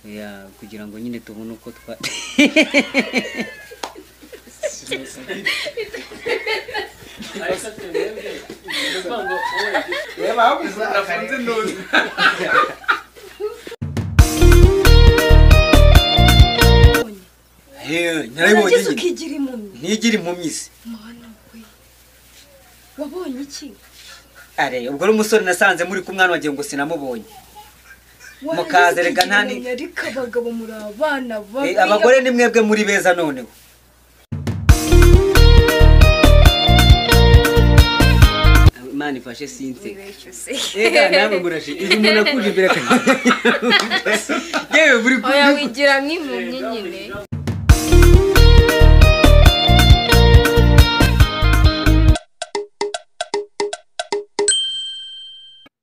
Ya kugira ngo nyine tubone uko twa Narabibonye ukigira impumyi. Ntigira impumyi se. Mwana we. Wabonye iki? Are ubwo umusore nasanze muri kumwana wagiye ngo sinamubonye. Mukaze rega ntani ariko abagabo muri abana babi. Abagore ni mwebwe muri beza noneho. Imana ifashe sinte. Ega namwe murashi. Izi umuntu akuje imbere akajya. Yewe buri oya wigira nk'impumyi nyine.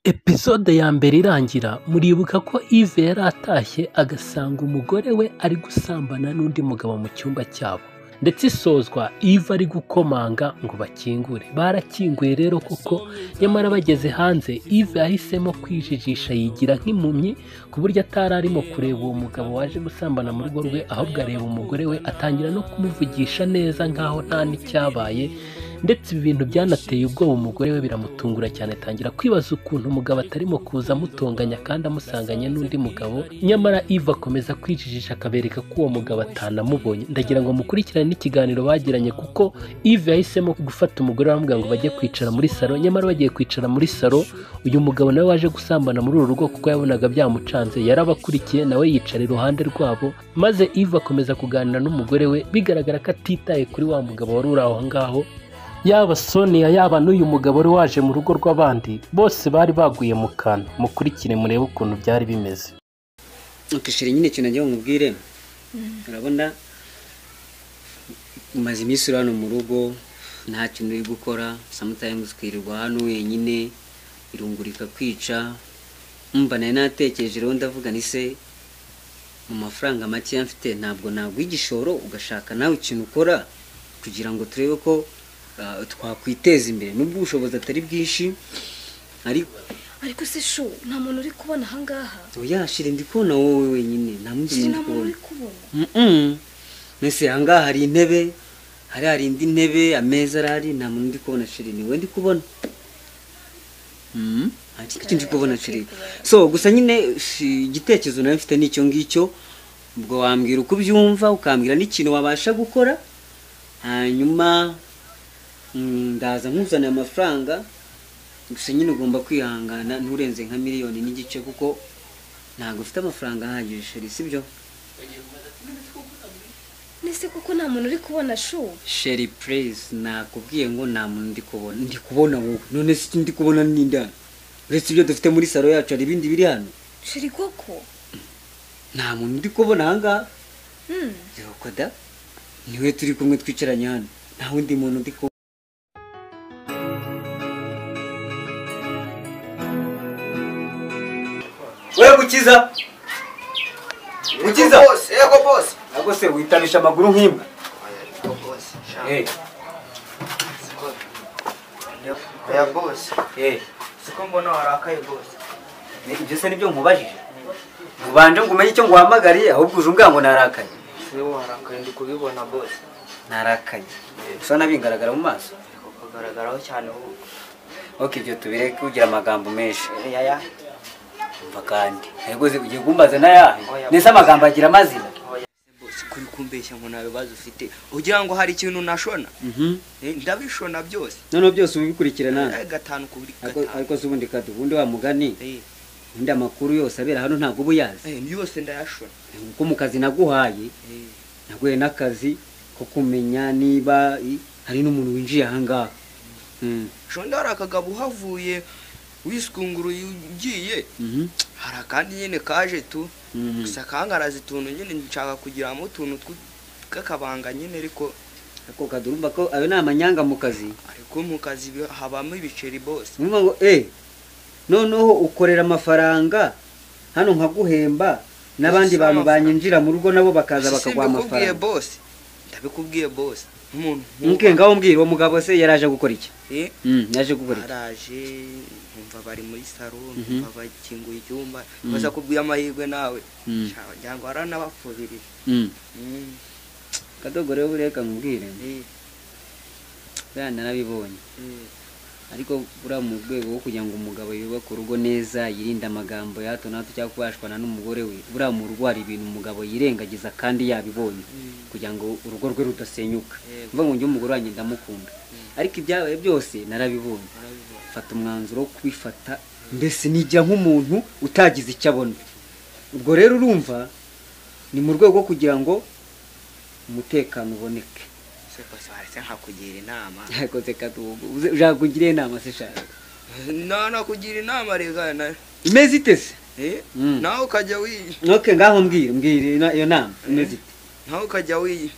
Episode ya mbere irangira muribuka ko Yves yari atashye agasanga umugore we ari gusambana n'undi mugabo mu cyumba cyabo, ndetse isozwa Yves ari gukomanga ngo bakingure. Barakinguye rero koko, nyamara bageze hanze Yves yahisemo kwijijisha yigira nk'impumyi ku buryo atari arimo kureba uwo mugabo waje gusambana mu rugo rwe, ahubwo areba umugore we atangira no kumuvugisha neza nkaho nta n'icyabaye. Ndetse ibi bintu byanateye ubwoba umugore we biramutungura cyane, atangira kwibaza ukuntu umugabo atarimo kuza amutonganya kandi amusanganye n'undi mugabo. Nyamara Yves akomeza kwijijisha akabereka ko uwo mugabo atanamubonye. Ndagira ngo mukurikirane n'ikiganiro bagiranye, kuko Yves yahisemo gufata umugore aramubwira ngo bajye kwicara muri salo. Nyamara bagiye kwicara muri salo, uyu mugabo nawe waje gusambana muri uru rugo kuko yabonaga byamucanze, yarabakurikiye nawe yicara iruhande rwabo. Maze Yves akomeza kuganira n'umugore we, bigaragara ko atitaye kuri wa mugabo wari uri aho ngaho. Yaba Sonia yaba n'uyu mugabo wari waje mu rugo rw'abandi, bose bari baguye mu kantu. Mukurikire murebe ukuntu byari bimeze. Ukishira nyine ikintu ngiye nkubwire. Urabona umaze iminsi uri hano mu rugo nta kintu uri gukora, sometimes ukirirwa hano wenyine, irungurika kwica. Mba nari natekereje rero ndavuga ni se mu mafaranga make mfite ntabwo nagwa igishoro ugashaka nawe ikintu ukora kugira ngo turebe ko twakwiteza imbere nubwo ubushobozi atari bwinshi. Ariko se shu nta muntu uri kubona ahangaha? Oya shire ndi kubona wowe wenyine, nta mundi muntu uri kubona. Nese ahangaha hari intebe, hari indi ntebe, ameza arahari, nta muntu ndi kubona shire, ni we ndi kubona. Nta ndi kubona shire. So gusa nyine igitekerezo nawe mfite nicyo ngicyo, ubwo wambwira uko ubyumva ukambwira n'ikintu wabasha gukora, hanyuma ndaza nkuzanira amafaranga. Gusa nyine ugomba kwihangana nturenze nka 1.5 miliyoni kuko ntabwo ufite amafaranga ahagije sheri, sibyo? Nese kuko nta muntu uri kubona shu? Sheri please, nakubwiye ngo nta muntu ndi kubona. Ndi kubona wowe. None se ndi kubona ninde? Uretse ibyo dufite muri salo yacu hari ibindi biri hano? Sheri koko nta muntu ndi kubona ahangaha. Yoko da niwe turi kumwe twicaranye hano, nta wundi muntu ndi kubona. Wewe gukiza. Gukiza. Boss, yego boss. Nako se witabisha amaguru nk'imbwa. Yego boss. Oya boss. Siko mbona warakaye boss. Ibyo se nibyo nkubajije? Ubanje ngo umenye icyo nguhamagariye ahubwo uje umbwira ngo narakaye. Wewe warakaye ndi kubibona boss. Narakaye. Gusa nabingaragara mu maso. Kugaragaraho cyane ubu. Okay, ibyo tubireke kugira amagambo menshi. Yaya. Kandi ariko ugiye kumbaza nayahe? Nese amagambo agira amazina. Boss kuri kumbeshya ngo nta bibazo ufite ugira ngo hari ikintu nashona. Ndabishona byose. None byose ubikurikirana gatanu kuri gatanu. Ariko se ubundi kadu ubundi wa mugani undi amakuru yose abera hano ntabwo ubuyazi. Yose ndayashona. Kuko mu kazi naguhaye naguye n'akazi ko kumenya niba hari n'umuntu winjiye ahangaha. Shonda hari akagabo uhavuye wiskunguru ugiye. Hari akandi nyine kaje tu gusa kangaraza utuntu nyine nshaka kugira mu tuntu tw'akabanga nyine, ariko ako kadurumba ko ayo ni amanyanga mu kazi. Ariko mu kazi habamo ibiceri boss. Numva ngo noneho ukorera amafaranga hano nkaguhemba n'abandi bantu banyinjira mu rugo nabo bakaza bakaguha amafaranga. Boss ndabikubwiye boss. Umuntu Nke ngaho mbwira uwo mugabo se yaraje gukora iki? Yaje gukora iki? Araje nkumva bari muri salon, nkumva bakinguye icyumba, baza kubwira amahirwe nawe. Cyangwa aranabapfubirira. Kadogo rero bureka nkubwire. Bana narabibonye. Ariko bura mu rwego rwo kugira ngo umugabo yubake urugo neza, yirinda amagambo ya hato na hato cyangwa kubashwana n'umugore we, bura mu rugo hari ibintu umugabo yirengagiza kandi yabibonye kugira ngo urugo rwe rudasenyuka. Mvuga ngo njye umugore wanjye ndamukunda, ariko ibyabaye byose narabibonye, mfata umwanzuro wo kubifata, mbese nijya nk'umuntu utagize icyo abona. Ubwo rero urumva ni mu rwego rwo kugira ngo umutekano uboneke. Nkakugira inama. Yakoze kadugo. Ushaka kugira inama se shaka? No, nakugira inama rega na. Imeze ite se? Nawe ukajya wi. Okay, ngaho mbwira iyo nama imeze ite? Nawe ukajya wi.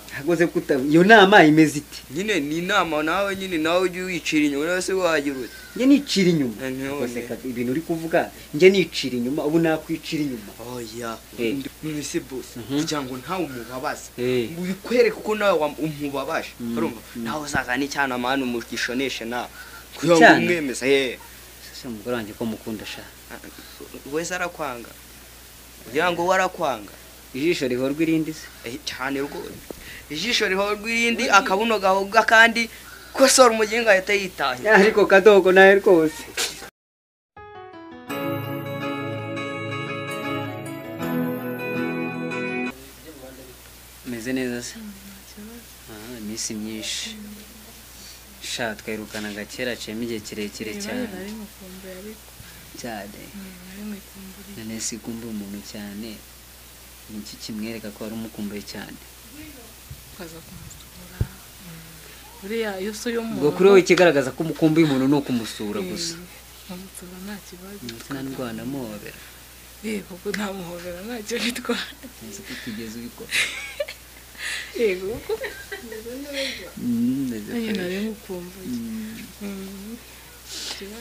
Hagoze kuta iyo nama imeze ite? Nyine ni inama nawe nyine nawe ujye wicira inyuma nawe se wagira ute? Nge nicira inyuma. Hagoze ibintu uri kuvuga nge nicira inyuma ubu nakwicira inyuma. Oya. None se boss kugira ngo ntawe umubabaze. Ubikwereke uko nawe umubabaje. Urumva? Nawe uzazana icyana mani umugishoneshe nawe. Kugira ngo umwemeze. Sasa umugore wanjye ko mukunda sha. Wese arakwanga. Kugira ngo warakwanga. Ijisho rihorwa irindi se? Cyane rwose. Ijisho rihorwa irindi akabuno gahoga kandi kosora umuginga ahita yitaye. Ariko kadogo nawe rwose. Meze neza se? Iminsi myinshi. Sha twirukanaga kera cemo igihe kirekire cyane. Cyane. None se kumva umuntu cyane niki kimwereka ko ari umukumbuye cyane? Ukaza kumusura. Buriya iyo usuye umuntu. Ubwo kuri wowe ikigaragaza ko umukumbuye umuntu ni ukumusura gusa. Kumusura nta kibazo. Ndetse ndwana muhobera. Yego kuko ntamuhobera ntacyo bitwara. Nzi ko utigeze ubikora. Yego. Nanjye nari ngukumbuye.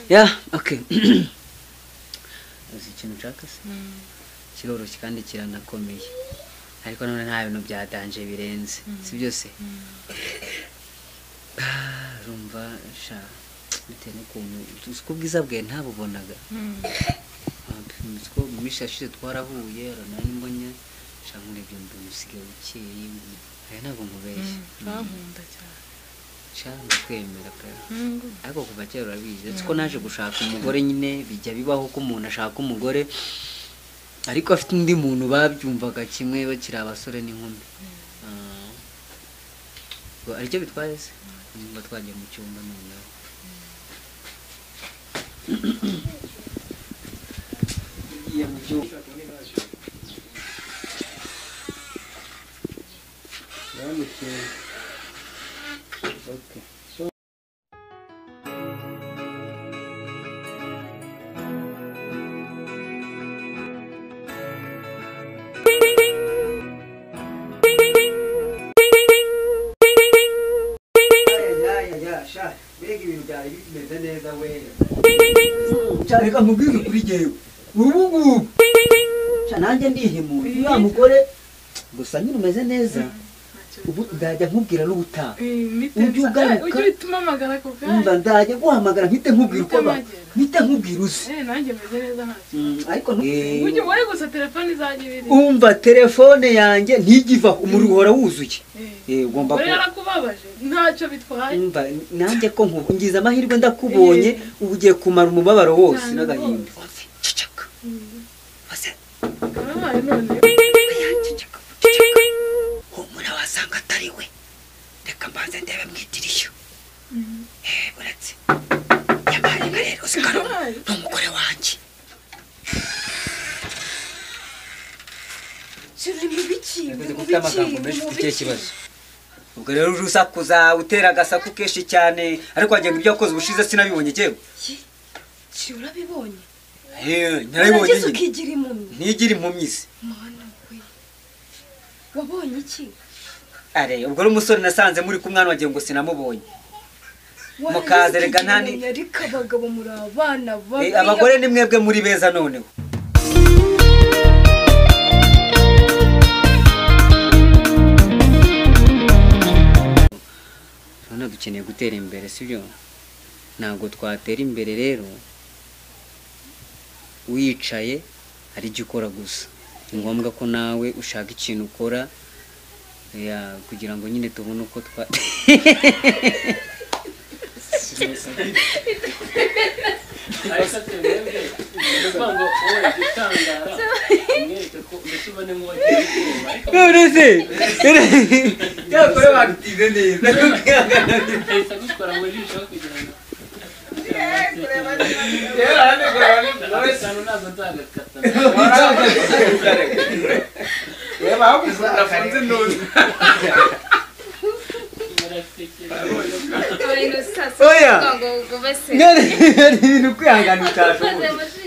Ya, okay. Uzi ikintu nshaka se? Kiroroshye kandi kiranakomeye. Ariko none nta bintu bya danger birenze. Si byose? Urumva sha bitewe n'ukuntu uzi ko ubwiza bwe ntabubonaga. Ko mu minsi yashize twarahuye nari mbonye sha nkurebye mbona usigaye ukeye. Aya ntabwo nkubeshya. Urankunda cyane. Sha ndakwemera pe. Ariko kuva kera urabizi. Uretse ko naje gushaka umugore nyine bijya bibaho ko umuntu ashaka umugore ariko afite undi muntu babyumvaga kimwe bakiri abasore n'inkumi. Aricyo bitwaye se? Nimba twagiye mu cyumba noneho. Tugiye mu cyumba. Okay. So reka nkubwire kuri jyewe ubu ngubu nanjye ndihimuye uriya mugore gusa nyine umeze neza ubu ndajya nkubwira n'ubutaha ujye ugaruka ndajya guhamagara mpite nkubwira uko mpite nkubwira uzi ariko umva telefone yanjye ntigiva umuriro uhora wuzuye. Ugomba umva nanjye ko ngize amahirwe ndakubonye ubu ugiye kumara umubabaro wose n'agahinda. Ceceka. Humura wasanga atari we. Reka mbanze ndebe mu idirishya. Uretse yabaye nka rero usikaro ni umugore wanjye. Ubwo rero uje usakuza utera agasaku kenshi cyane ariko wagira ngo ibyo wakoze ubushize sinabibonye cyewe. Urabibonye? Narabibonye nyine. Ukigira impumyi. Ntigira impumyi se. Mana we. Wabonye iki? Are ubwo ari umusore nasanze muri kumwana wagira ngo sinamubonye. Mukaze rega ntani. Ariko abagabo muri abana babi. Abagore ni mwebwe muri beza noneho. Dukeneye gutera imbere, sibyo? Ntabwo twatera imbere rero wicaye ari icyo ukora gusa. Ni ngombwa ko nawe ushaka ikintu ukora kugira ngo nyine tubone uko twa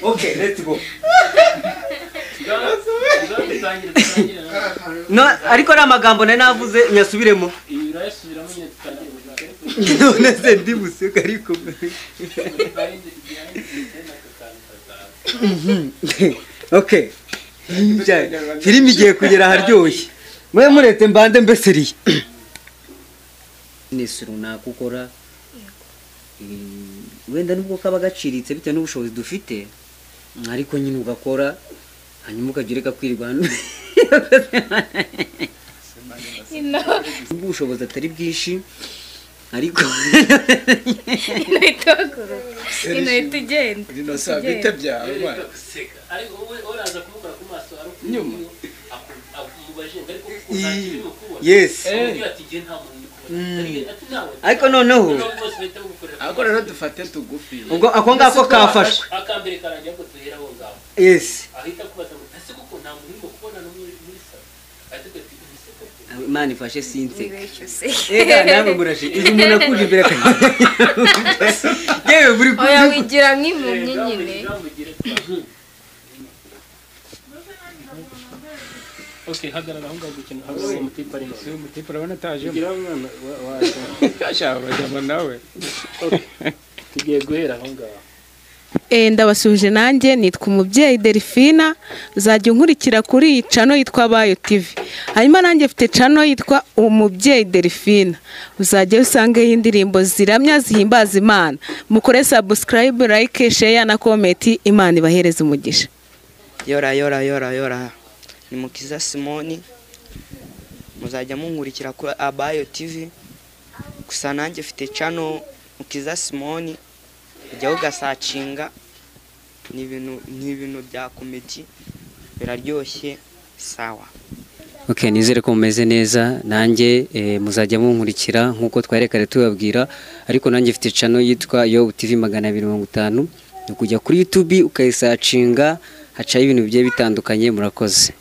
Okay, let's go. No, ariko ari amagambo nari navuze nyasubiremo. None se ndi buseka ariko. Okay. Filimi igiye kugera haryoshye. Mwe murete mbande mbeseriye. Nesi runaka ukora wenda nubwo kaba gaciritse bitewe n'ubushobozi dufite, ariko nyine ugakora hanyuma ukagireka kwirirwa hano. Ubushobozi atari bwinshi ariko yes. Ariko noneho ariko rero dufate tugufi ubwo ako ngako kafashwe akambere karangira ko tuhera aho ngaho. Yes, ahita kubaza ngo ese koko nta muntu urimo kubona no muri salo, ahita ati ese koko Imana ifashe sinseke. Ega namwe murashe izi umuntu akuje imbere yewe buri oya wigira nk'impumyi nyine. Okay, hagarara aho ngaho gukina hagarara umutipe ari none. Umutipe urabona ataje. Kugira umwana waje. Ashaka bajyana nawe. Tugiye guhera aho ngaho. Ndabasuje nanjye nitwa umubyeyi Delphina, uzajya unkurikira kuri iyi channel yitwa Bayo TV. Hanyuma nanjye mfite channel yitwa Umubyeyi Delphina. Uzajya usangeho indirimbo ziramya zihimbaza Imana. Mukore subscribe, like, share na comment. Imana ibahereze umugisha. Yora yora yora yora. Ni Mukiza Simoni, muzajya munkurikira kuri Abayo TV. Gusa nanjye mfite channel Mukiza Simoni, ujyaho ugasacinga, ni ibintu bya comedy biraryoshye sawa. Okay, nizere ko mumeze neza. Nanjye muzajya munkurikira nkuko twarekare tubabwira, ariko nanjye mfite channel yitwa Yo TV 250, ni kujya kuri YouTube ukayisacinga, hacaho ibintu bigiye bitandukanye. Murakoze.